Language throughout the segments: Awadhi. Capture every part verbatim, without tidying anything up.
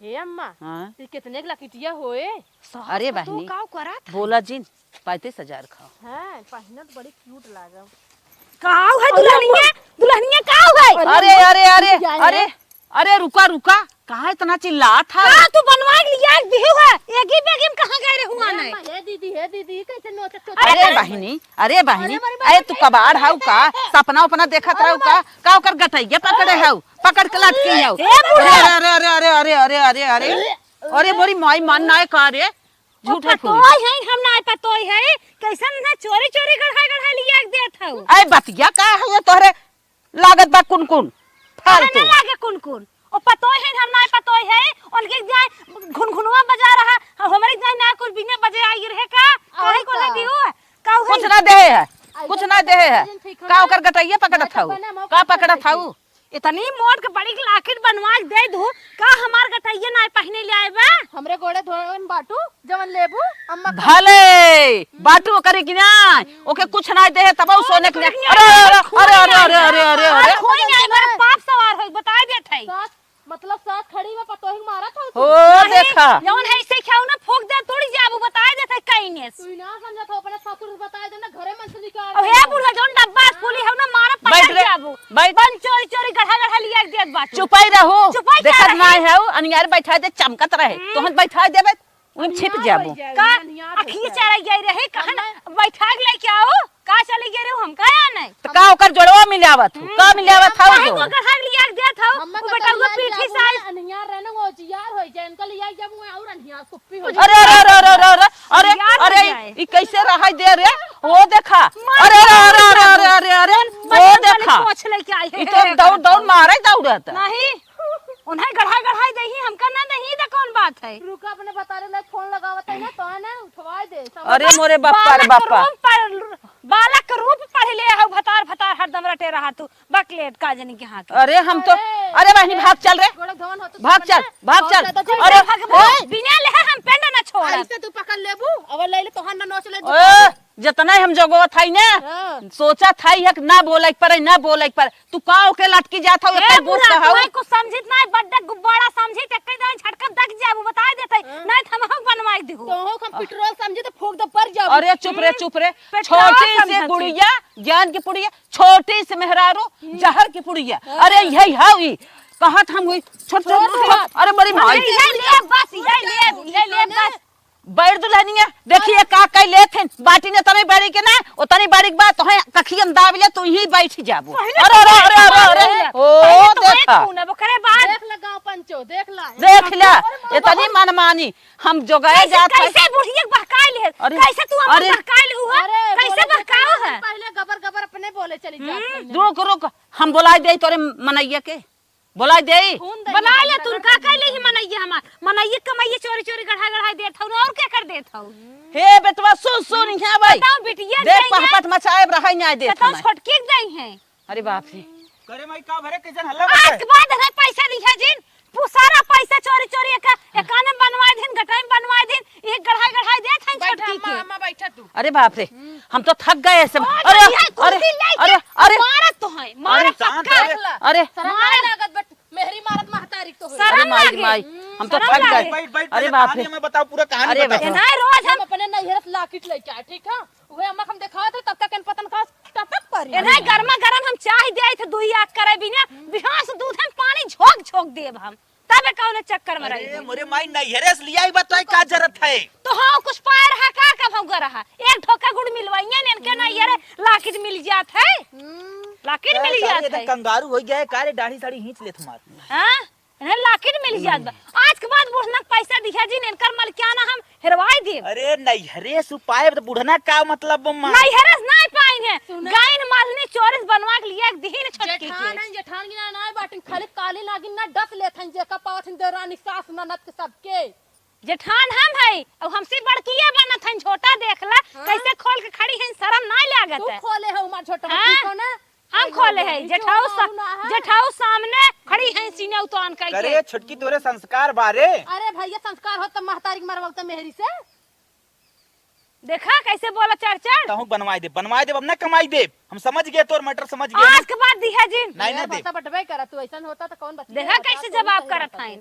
हे अम्मा, हाँ? ये कितने के लकिटिया होए? सास अरे तो बहिनी, काव करत है? बोला जिन, पैंतीस हजार खाओ। हाँ, पहिनत बड़ी cute लागब। काव है अरे दुल्हनिया? अम्मा। दुल्हनिया काव है? अरे, अरे, अरे, अरे, अरे, अरे, रुका, रुका, कहाँ इतना चिल्लात है? का तू बनवा के लिया के दिहू है? एगी बेगी में कहाँ गए रहे हुआ अरे नहीं? अम्मा, हे दीदी, हे दीदी, कैसे नोचत सोचत अरे है? बहिनी, अरे बहिनी, अरे, अरे, तू कबाड़ हऊ का? सपना उपना देखत रहू का? का ओकर गटैया पकड़े हऊ? पकड़ के लटकी हऊ? ए बूढ़ा! अरे, अरे, अरे, अरे, अरे, अरे, अरे, मोरी माई मान ना का रे? ओ झूठे फूल। पतोय है, हम ना पतोय है, कैसन ना चोरी चोरी गढ़ाई गढ़ाई लिया के देत हऊ। अरे बतिया का है ये तोहरे लागत बा कुन कुन? अरे फालतू। ना लागे कुन कुन। ओ पतोय है, हम ना पतोय है, उनके जाए घुनघुनवा बजा रहा, हमरे जाए ना कुल बिना बजे आई रहे का? काहे और को ना का? दियो? का कुछ है? ना देहे है, आई कुछ तो ना देहे है। ठीक हो का ना? ओकर गटैया पकड़त मैं तो हऊ? बना, मौका का पकड़त हऊ? इतनी मोट के बड़ी लाकिट बनवा के दे दू, का हमार गटैया ना पहिने ले आए बा? हमरे गोड़े धोन बाटू, जवन लेबू, अम्मा खा भले बाटू ओकरे की ना, ओके कुछ ना देहे तब उ सोने के लिए। अरे, अरे, अरे, अरे, अरे, अरे। कोई नहीं, मेरे पाप सवार हो, बताए देत है। सास, मतलब सास खड़ी में पतोही मारा था तू? हो नहीं, देखा। जवन है इसे खाऊ ना, फूक दे, तोड़ी जाबू, बताए देत है कहीं ने। तू ही ना समझत हो, अपने ससुर से बताए दे ना, घरे मन से निकाल अब दे। हे बूढ़ा, जवन डब्बा फूली है ना, मारा बैठ पटक रे, जाबू। बैठ। बन चोरी चोरी गढ़ा गढ़ा लिया के देत बाटू। चुपाई रहू। चुपाई का देखत रही? नाय है, अनियार बैठा दे, चमकत रहे। हम्म। तोहन बैठा देबे, उन छिप अनियार जाबू। हो जाए, का? अनियार हो अखिए जाए। चढ़ गई रही, कहा ना बैठा के लेके आओ, का चली गई रहे, हम का जाने? तो का ओकर जोड़वा मिलावत हो? हम्म। का मिलावत हो काहे जो? को गढ़ा के लिया के देत हो? हम वो तो बेटा वो कल पीठी लिया साइज। अनियार रहना, वो जियार हो जाए, इनका लिया जब वो और अनियार सुप्पी हो अरे, जाए। अरे, अरे, अरे, अरे, अरे, अरे, यार अरे, हो जाए। ई कैसे रहाई दे रे? ओ देखा। मार अरे, अरे, अरे, मार अरे, अरे, अरे, अरे, ओ बनियान वाले देखा। पोछ लेके आई है। ई तो दौड़, दौड़ मारे दौड़त। नहीं, उन्हें गढ़ाई, गढ़ाई देही, हमका ना देही, तो कौन बात है? रुका, अपने भतारे लाग फोन लगावत है ना, तो है ना, उठवाई दे, समझ अरे आ? मोरे बाप्पा रे बालक बाप्पा। रूप पर, बालक रूप पढ़ ले हऊ, भतार, भतार हरदम रटे रहा तू। बकलेट का जनी के हाथ। अरे हम तो, अरे अरे बहिनी, भाग चल रे। गोड़ धोन हो तो भाग चल, सामने। भाग और चल। ज्यादा अरे, भगवान, ओए। बिना लेहे हम पेंड ना छोड़ब। ऐसे तू पकड़ लेबू, अब ले ले, तोहार ना नोच ले, ओए, जितना ही हम जगो थाई ने, हाँ। सोचा थाई है कि ना बोले के परे, ना बोले के परे। तू का ओके लटकी जात हऊ, ए एकर बूझ बुढ़ा, कहऊ। तू कुछ समझित ना, बड्डे गुब्बारा समझित, एक ही दान झटका दग जाबू, बताई देत है। हाँ। नहीं तो हम हम बनवाई देहू। तो हम पेट्रोल समझित, फूंक दे, पर जाबू। अरे चुप रे, हम्म। चुप रे। पेट्रोल छोटी से समझत गुड़िया, ज्ञान की पुड़िया, छोटी से मेहरारू, हम्म। जहर की पुड़िया। हाँ। अरे यही हऊ ई। कहत हम हुई, छोट, छोट, छोट, छोट। अरे बड़ी माई। यही ले बस, यही ले, यही ले बस। बैठ दुल्हनिया, देखिए का कई लेत हैं। बाटी ने तनी बड़ी के ना, ओ तनी बड़ी के बात तो है, कखियन दाब ले, तू ही बैठ जाबू। पहले अरे, अरे, तो अरे, अरे, अरे। पहले ओ, तो देखा। खून है, ओकरे बाद देख ले गाँव पंचो, देख ला। देख ला, अरे, इतनी मनमानी। हम जोगाए कैसे, जात है। कैसे बुढ़िया के बहकाए ले? अरे, कैसे तू अपन अरे। बहकाए ले हुआ? अरे, कैसे बोले बहकाओ है? पहले गबर गबर अपने बोले चली जात हम्म। है। रुक, रुक, हम बोलाए दे तोरे मनैया के। बोलाए दे। फोन दे, बोलाए ले, तू का कह ले ही मनैया हमार? मनैया कमाइए चोरी चोरी गढ़ा गढ़ा देत हऊ ना, और क्या कर देत हऊ? हे बेटवा, सुन, सुन, यहाँ भाई। बताओ बिटिया देख, पहपट मचाए रहाई न्याय देत बताओ हमें। छोटकी के दई है। अरे बाप रे। करे माई का भरे के जन हल्ला आज करत है? के बाद है पैसा दिया जिन, पु-, सारा पैसा चोरी चोरी एक, एकाने बनवाए दिन, गटाई में बनवाए दिन, एक गढ़ाई गढ़ाई देत हैं बैठा छोटकी अम्मा, के। अम्मा बैठा तू। अरे बाप रे, हम्म। हम तो थक गए ऐसे में। और अरे, ये अरे, कुर्सी लेके अरे, अरे। मारत तो है, मारत अरे, शांत पक्का। रहे। अरे। शर्म मार। नहीं लागत, but मेहरी मारत महतारी तो होई। शर्म अरे माई, लागे। माई, हम तो शर्म थक लागे। गए। बैठ, बैठ, अरे पहले बाप कहानी रे। हमें बताओ, पूरा कहानी अरे बताओ। बाप रे। एनाए रोज हम हम अपने नैहर से लाकिट लेके आए, ठीक है? उहे अम्मा के हम देखावत है, तब तक इन पतन का टपक पड़ी। एनाए गरमा गरम हम चाय दे आए थे, दुई आग करे बिना, बिहान से दूध हम पानी झोंक झोंक देब हम। तबे कौनो चक्कर में अरे, रही। मोरे माई नैहरे से लियाई बा, तोय का जरूरत है? तो हाँ, कुछ पाए रहा का, का भौंका रहा? एक ढोका गुड़ मिलवाइए ने, इनके नैहरे लाकिट मिल जात है। हम्म। लाकिट ए, मिल सारी जात एकदम है। कंगारू हो गया है, का रे, दाढ़ी साड़ी खींच ले तुम्हार। हाँ? इन्हें लाकिट मिल जात बा। आज के बाद बुढ़नक पैसा दिया जी, इनकर मलकियाना हम हेरवाई देब। अरे, नैहरे से पाए तो बुढ़ना का मतलब बा, माँ? नैहरे से नहीं पाइन है। सुना। गाइन मालनी चोरिस बनवा के लिए एक दिहिन छोटकी जेठान के। हैं, जेठान की ना, ना बाटिन, खाली काली नागिन ना डस लेत हैं, जेका पावत हैं देवरानी सास ननद के सबके। जेठान हम है, अब हमसे बड़किए बनत हैं, झोटा देख ला, हाँ? कैसे खोल के खड़ी हैं, शर्म नहीं लागत तू है? खोले हो मार झोटा, हाँ? ठीक हो ना? हम खोले है, जेठाऊ सा-, जेठाऊ सामने खड़ी हैं, सीने उतान करके। अरे छोटकी तोरे संस्कार बारे। अरे भैया संस्कार हो तो महतारी के मरवाऊ तो मेहरी से। देखा कैसे बोला चढ़ चढ़। तहूँ बनवाई दे, बनवाई दे, अब ना कमाई दे। हम समझ गए तोर matter, समझ गए ना। आज के बाद दिहा जी। नहीं, नहीं दे। भाषा बटबे करा तू, ऐसा होता तो कौन बतिया देखा होता, कैसे तू जवाब सही करत रहता हैं।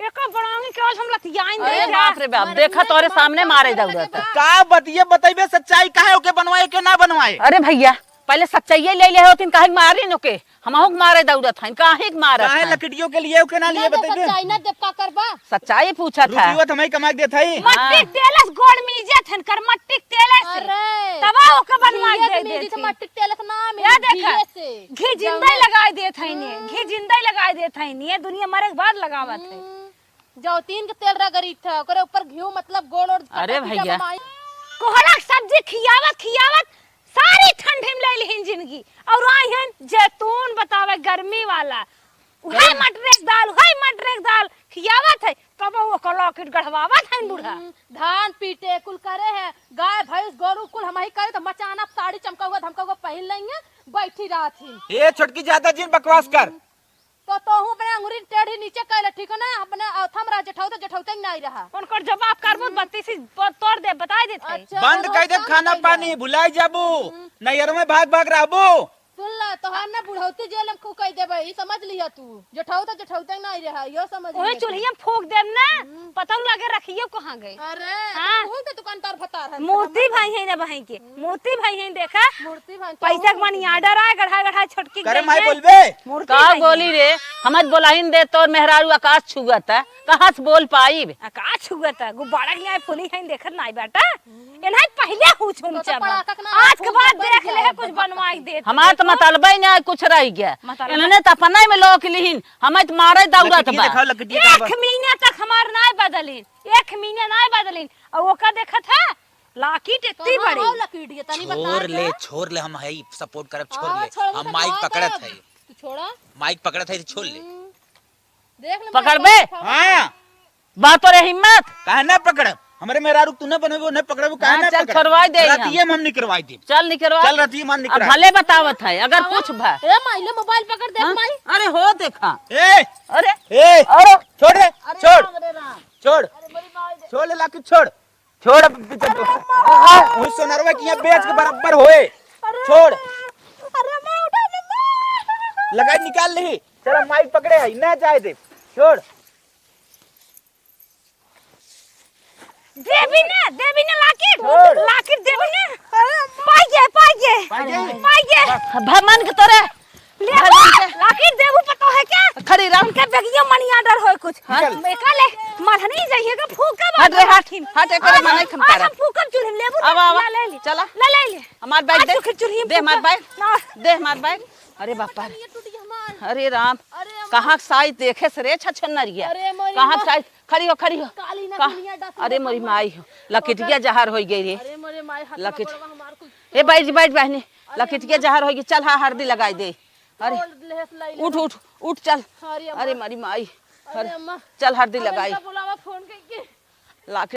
एकर बड़ांगी के आज हम लतियाइन अरे दे बाप रे बाप, मारे देखा तोरे सामने मारे दौड़त। का बतिये बतइबे सच्चाई, काहे ओके बनवाए, के ना बनवाए? अरे भइया, पहिले सच्चाइये ले ले होतिन, काहे मारिन ओके? हमहू के मारे दौड़त हइन, काहे के मारत काहे हइन? लकड़ियों के लिए ओके ना लिए ना दे बतइबे? सच्चाई, ना देब का करबा? सच्चाई पूछत है। रुपयो त हमही कमा के देत हई। मट्टी हाँ। तेलस गोड़ मीजत हन कर, मट्टी तेलस। अरे, तबा ओके बनवा के दे देत हई। मट्टी तेलस ना मिली, या देखा, घिये से। घी जिंदा ही लगाई देत हइन, हम्म। घी जिंदा ही लगाई देत हइन, ये दुनिया मरे के बाद लगावत है। हम्म। जौतीन के तेल रगड़ीत है, ओकरे ऊपर घी, मतलब गोड़ और अरे पता भैया। जमाई। कोहड़ा के सब्जी खियावत खियावत सारी ठंडी में ले लिहिन जिंदगी। और आई हन जैतून बतावे गर्मी वाला, उहे गर्मी। मटरे के दाल, उहे मटरे के दाल खियावत है, तब वो लॉकेट गढ़वावत है बूढ़ा। हम्म, धान पीटे कुल करे है, गाय भैंस गोरू कुल हमही करे, तो मचाना साड़ी चमकौआ धमकौआ पहिन लेंगे, बैठी रहत ही। ए छोटकी, ज्यादा जिन बकवास कर। हम्म। तो तोहू अपने अंगुरी टेढ़ी नीचे कर ले, ठीक है ना? अपने अथम रह, जेठौते, जेठौते ही नहीं रहा। उनकर जवाब करबो, हम्म। बत्तीसी प-, तोड़ दे, बताई देत है। अच्छा, बंद और कर दे बंद खाना कर दे। पानी, भुलाई जाबू। हम्म। नैहर में भाग भाग रहबू। सुन ला, तोहार ना बुढ़ौती जेल में कू कह देबे, ई समझ लिया तू। जेठौते, जेठौते ही नहीं रहा, यो समझ ओए लिया तू। चूल्हिया में फूंक देब ना, हम्म। पता न लगे रखियो कहाँ गए। अरे, हाँ। तो वही तो दुकानदार भतार है, मूर्ति भाई है ना बहिन के, हम्म। मूर्ति भाई है, देखा। मूर्ति भाई, पैसा के money order आए, गढ़ा गढ़ा छोटकी करे गई माई है। बोलबे? मूर्ति का भाई बोली है। रे, हम आज बोलाइन दे तोर मेहरारू आकाश छुअत है, कहाँ से बोल पाइब? आकाश छुअत है, गुब्बारा के लिए फुली है, देखत नाई बेटा। हम्म। एनाही पहिले हुचुम तो, तो चबा। पड़ाका के ना आज के फूल बाद बन देख ले, जाए। कुछ बनवाई दे। हमार तो मतलबे ना कुछ रह गया। मतलब? इन्होंने तो अपना ही में लोक लिहिन, हम तो मारे दौड़त लकड़िया बा। दिखाओ, लकड़िया कहाँ बा? एक महीना तक हमार नाई बदलिन, एक महीना नाई बदलिन। और ओका देखत है, लाकिट इतनी कहाँ बड़ी। हो लकीट? ये तनी बता छोड़ ले, दे। छोड़ ले, हम है, support करब, छोड़ हाँ, ले। छोड़ हम दे, माइक हाँ, पकड़त दे। है। तू छोड़ा। माइक पकड़त है, तो छोड़ ले। हम्म। देख ले, पकड़बे? माइक पकड़। हाँ। बा तोरे हिम्मत? काहे ना पकड़ब? हमरे मेहरारू तू ना बनबे, ना पकड़बे, काहे हाँ, ना चल, पकड़ब? छोड़वाई दे हम। रतिये में हम निकरवाई देब। चल, निकरवा। चल, रतिये में हम अब निकरवाई भले बतावत है, अगर हाँ। कुछ भा। ए माई, ले मोबाइल पकड़, देख हाँ? माई। अरे हो, देखा। ए! अरे। ए! अरे। छोड़ रे, अरे छोड़। राम, अरे राम। छोड़। अरे मेरी माई रे। छोड़ ले, लाकिट छोड़। छोड़ अब पीछे तो। हाँ, उस सोनरवा के यहाँ बेच के बराबर होए। अरे, छोड़। अरे, माँ उठा ले, माँ। लगाई निकाल ले। चल, माइक पकड़े है, ना जाए दे। छोड़। देबी ना, देबी ना लाकिट। छोड़। लाकिट देबी ना। अरे, माँ। पाइए, पाइए। पाइए। पाइए। भमन के तोरे ले भगवान के। लाकिट देबू पतो है क्या? खड़ी रह। उनके बेगिया money order होए कुछ। हाँ। निकल। मैं का ले, मरहनी जाइए का फूका हट रे, हट, हट, एक बार आज, मना ही खम आज करा। हम फूकब चूल्हे में लेबू आवा, ना, आवा। ला ले ले। चला। ला ले ले। हमार बैग आज दे। तो फिर चूल्हे में दे हमार फूकब। बैग। ना। दे हमार बैग। अरे बापा रे। ये टूट गया हमार। अरे राम। अरे अम्मा। कहाँ के साइज देखे से रे छछन नरिया। अरे मोरी कहाँ के माँ। साइज, खड़ी हो, खड़ी हो। काली ना का-, दुनिया डस अरे मोरी माई हो। लकिटिया जहर होई गई रे। अरे मोरे माई, हाथ लकिट-, पकड़वा हमार कुल। ए बैठ, बैठ बहनी। अरे लकिटिया अम्मा। जहर होई गई। चल हाँ हरदी लगाई दे। अरे, तोड़ लेहस लाई उठ, लेहस। उठ, उठ, चल। अरे अरे, अम्मा। मरी माई। अरे अरे, अम्मा। चल, हरदी अरे, लगाई। इनका बुलावा फोन करके। लाख